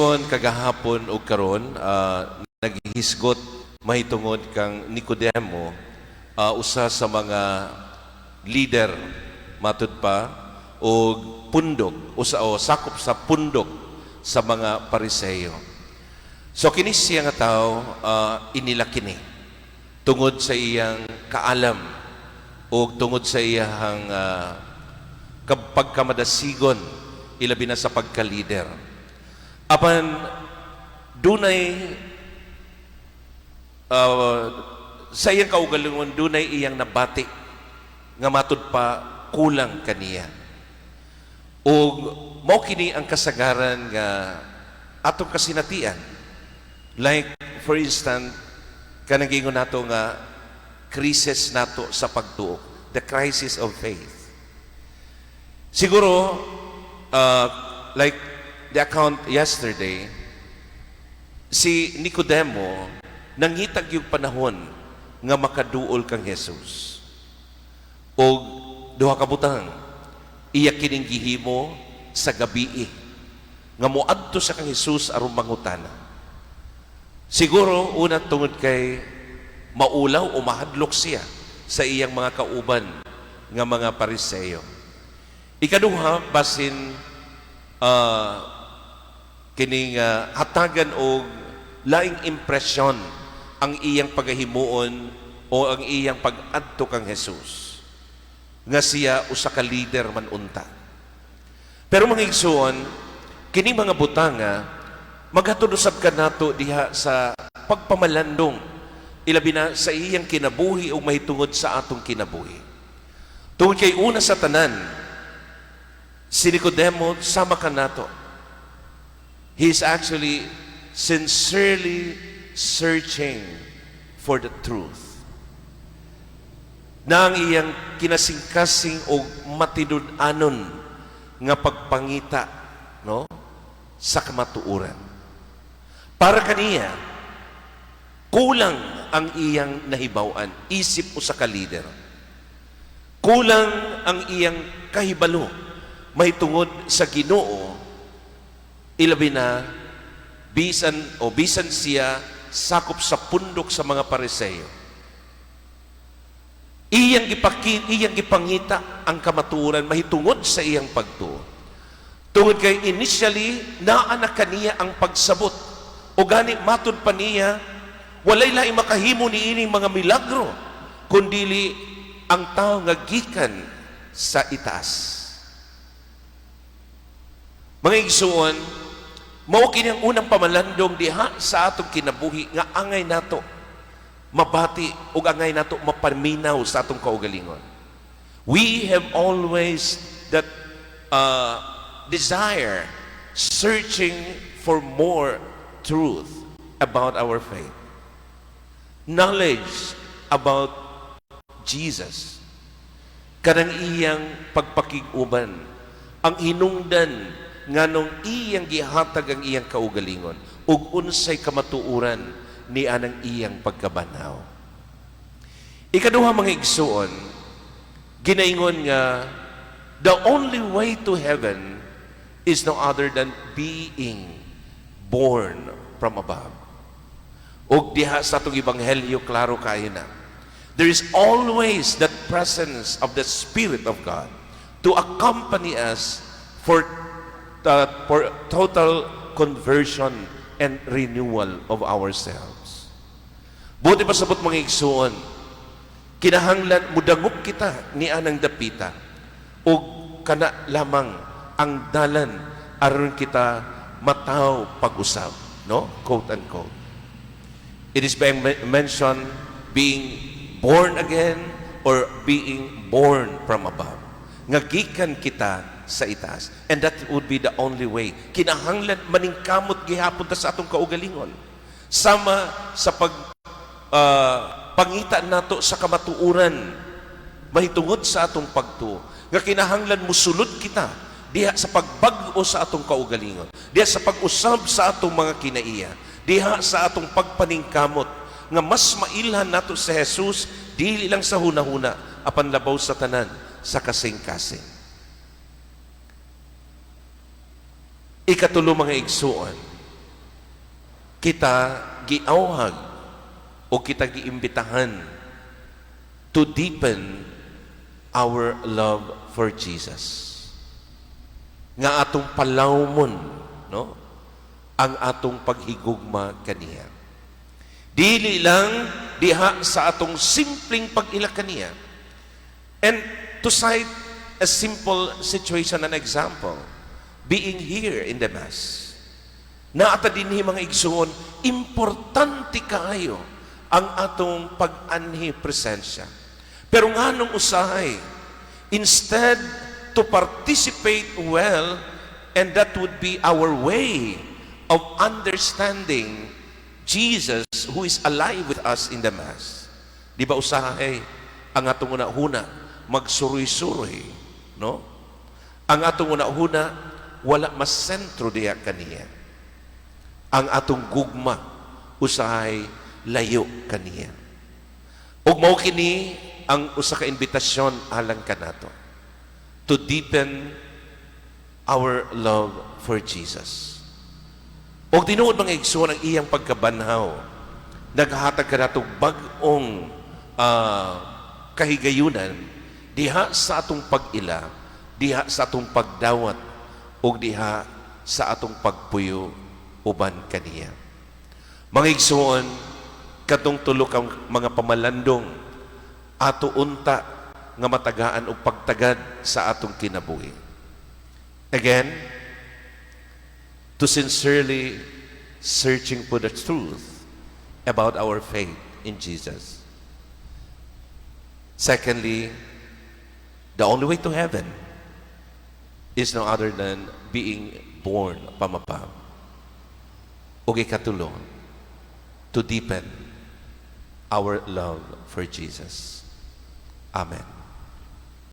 Kagahapon ug karon naghisgot mahitungod kang Nicodemo, usa sa mga leader matud pa og pundok usa o sakop sa pundok sa mga Pariseyo. So kini siya nga tawo inilaki ni tungod sa iyang kaalam o tungod sa iyang pagkamadasigon, ilabi na sa pagka-leader. Apan dunay sa iyang kaugalingon, dunay iyang nabati nga matud pa kulang kaniya. Ug mao kini ang kasagaran nga atong kasinatian. Like, for instance, kanang giingon nato nga crisis nato sa pagtuo, the crisis of faith. Siguro, like the account yesterday, si Nicodemo nangitag yung panahon nga makaduol kang Jesus. O duha ka butang, iya kining gihimo sa gabii nga moadto sa kang Jesus aron mangutana. Siguro una, tungod kay maulaw o mahadlok siya sa iyang mga kauban nga mga Pariseyo. Ikaduha, basin kining hatagan og laing impresyon ang iyang pagahimuon o ang iyang pag-adto kang Jesus nga siya usa ka leader man unta. Pero, mga igsuon, kini mga butanga maghatod usab kanato diha sa pagpamalandong, ilabi na sa iyang kinabuhi o mahitungod sa atong kinabuhi. Tungod kay una sa tanan, si Nicodemo, sama kanato, he is actually sincerely searching for the truth. Na ang iyang kinasingkasing o matinud-anon nga pagpangita, no, sa kamatuoran. Para kaniya, kulang ang iyang nahibaw-an isip usa ka leader. Kulang ang iyang kahibalo mahitungod sa Ginoo, ilabi na bisan o bisan siya sakop sa pundok sa mga Pariseyo. Iyang gipangita ang kamatuoran mahitungod sa iyang pagtuo. Tungod kay initially naa na kaniya ang pagsabot. O gani matud pa niya, walay laing makahimo niining mga milagro kundili ang tao nga gikan sa itaas. Mga igsuon, mao kini ang unang pamalandong diha sa atong kinabuhi nga angay nato mabati ug angay nato mapaminaw sa atong kaugalingon. We have always that desire, searching for more truth about our faith. Knowledge about Jesus. Kanang iyang pagpakig-uban, ang hinungdan nganong iyang gihatag ang iyang kaugalingon ug unsay kamatuoran ni anang iyang pagkabanhaw. Ikaduha, mga igsuon, ginaingon nga the only way to heaven is no other than being born from above. Ug diha sa atong ebanghelyo, klaro kaayo na. There is always that presence of the Spirit of God to accompany us for total conversion and renewal of ourselves. Buot ipasabot, mga igsuon, kinahanglan mudangop kita ni anang dapita ug kana lamang ang dalan aron kita mataw pag-usab, no? Quote unquote. It is being mentioned being born again or being born from above. Nga gikan kita sa itaas. And that would be the only way. Kinahanglan maningkamot gihapon ta sa atong kaugalingon. Sama sa pag pangita nato sa kamatuoran mahitungod sa atong pagtuo nga kinahanglan musulod kita diha sa pagbag-o sa atong kaugalingon, diha sa pag-usab sa atong mga kinaiya, diha sa atong pagpaningkamot nga mas mailhan nato sa Jesus, dili lang sa hunahuna apan labaw sa tanan sa kasing-kasing. Ikatulo, mga igsuon, Kita giawhag o kita giimbitahan to deepen our love for Jesus. Nga atong palawmon, no? Ang atong paghigugma kaniya. Dili lang diha sa atong simpleng pag-ila kaniya. And to cite a simple situation and example, being here in the Mass. Naa ta dinhi, mga igsuon, importante kaayo ang atong pag-anhi presensya. Pero nganong usahay, instead to participate well, and that would be our way of understanding Jesus who is alive with us in the Mass. Di ba usahay ang atong una-huna, magsuroy-suroy, no? Ang atong una-huna, wala masentro diha kaniya. Ang atong gugma, usahay layo kaniya. Ug mao kini ang usa ka imbitasyon alang kanato to deepen our love for Jesus. Og tinuod, mga igsoon, ang iyang pagkabanhaw naghatag kanato bag-ong kahigayunan diha sa atong pag-ila, diha sa atong pagdawat ug diha sa atong pagpuyo uban kaniya. Mga igsoon, katong tulo ka mga pamalandong ato unta nga matagaan og pagtagad sa atong kinabuhi. Again, to sincerely searching for the truth about our faith in Jesus. Secondly, the only way to heaven is no other than being born from above. Ug ikatulo, to deepen our love for Jesus. Amen.